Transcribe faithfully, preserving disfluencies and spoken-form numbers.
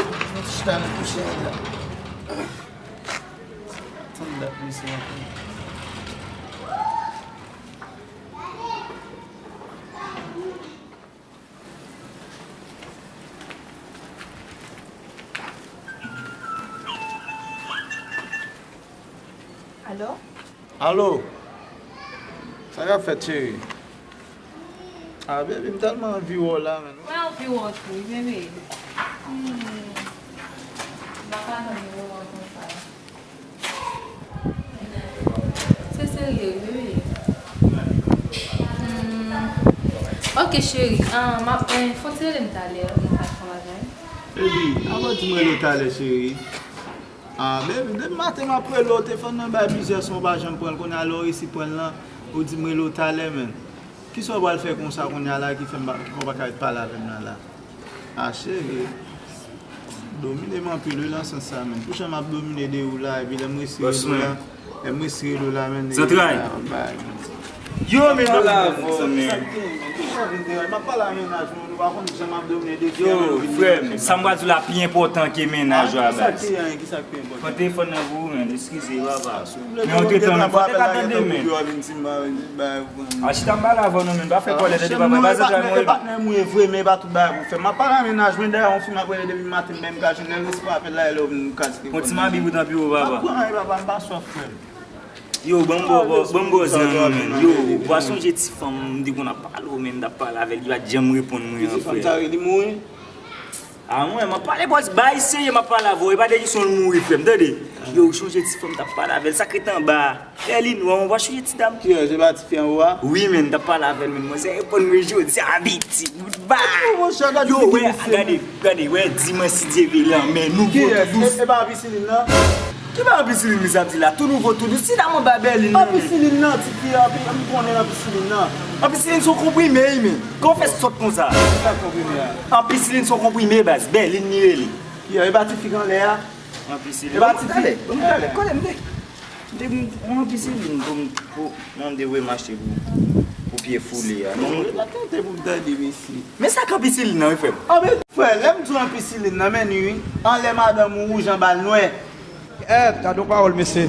Mwen chita nan kouche a la. Tann dat mesye anpil. Alo? Alo? Sa k ap fèt, cheri? Ah, baby, m tèlman anvi wè w la, menn. Mwen anvi wè w tou, wi, bebe. Hmm. M pa ka tann wè w konsa. Se serye, wi, bebe. Hmm. Ok, cheri. Ah, m ap, eh, fò w te rele m talè, m ka fè yon bagay. Baby, avan w di m rele w talè, cheri. Ah, baby, depi maten m ap rele w, telefòn nan bay plizyè son, w pa janm pran l. Kounye a lè w resi pran l lan, ou di m rele w talè, menn. Kisa w pral fè konsa kounye a la ki fè m pa, ki fè w pa ka ret pale avè m nan la? Ah, cheri, domine m anpil wi nan sans sa, menn. Pou jan m ap domine de ou la, epi lè m resi rele w la, lè m resi rele w la, menn, zantray. Yo, men nan lavi, zanmi. M ap pale a mennaj mwen, nou pa konn jan m ap domine de fi a, yo, menn, frè m, sa m pral di w la pi enpòtan ke mennaj yo a baz. Kisa ki enpòtan? Pran telefòn nan pou ou, menn, eskize, papa. Men ou te tann, fò te ka tande, menn. A chita m pale avè w non, menn, pa fè kòlè, tande, papa, e pa zantray mwen. E patnè m ou ye vre, men e pa tout bagay pou fè. M ap pale a mennaj mwen, dayè, yon fi m ap rele depi maten, m pa menm ka jwenn lè l resevwa apèl la, e lè w vin kase telefòn. Yon ti mabi pou tanpi ou, papa. M ap pran anyen, papa, m pa swaf, frè m. Yo, ban m ba w, ban m ba w zen an non, menn. Yo, ou pa sonje ti fanm m te konn ap pale w, menn, m t ap pale avè l, li pa t janm reponn mwen an, frè. Ki ti fanm sa, li mouri? A mwen, m ap pale bòs, bay serye, m ap pale avè w, e pa de kesyon l mouri, frè m, tande. Yo, ou sonje ti fanm m t ap pale avè l, sa k ret anba a, Bèlin, ou pa sonje ti dam? Kiyès, se pa ti fi anwo a? Wi, menn, m t ap pale avè l, menn, mwen se reponn mwen jodi a, piti, goodbye. Yo, wè, gade, gade, wè, di mwen si Dye vle, men nou vo tou dous. Kiyès? E, e pa anpisilin nan? Ki pa anpisilin misye ap di la? Tou nouvo, tou dous. Si la mwen ba Bèlin nan, men. Anpisilin nan, ti fi a, anpi-, m konnen anpisilin nan. Anpisilin se yon konprime, wi, men. Kòman w fè sòt konsa? Ki sa konprime a? Anpisilin se yon konprime, baz. Bèlin li rele. Yo, e pa ti fi k anlè a? Anpisilin. E pa ti fi. Bon, talè, bon, talè, kole m de. M te, m, m anpisilin pou m, pou, mande wè m achte pou, pou pye foule a. Non, m pa tante pou m tande, mesye. Men sa k anpisilin nan, wi, frè m. Ah, men, frè, lè m di w anpisilin nan, men wi, anlè madanm ou wouj anba l nwè. Èt, gade yon pawòl, mesye.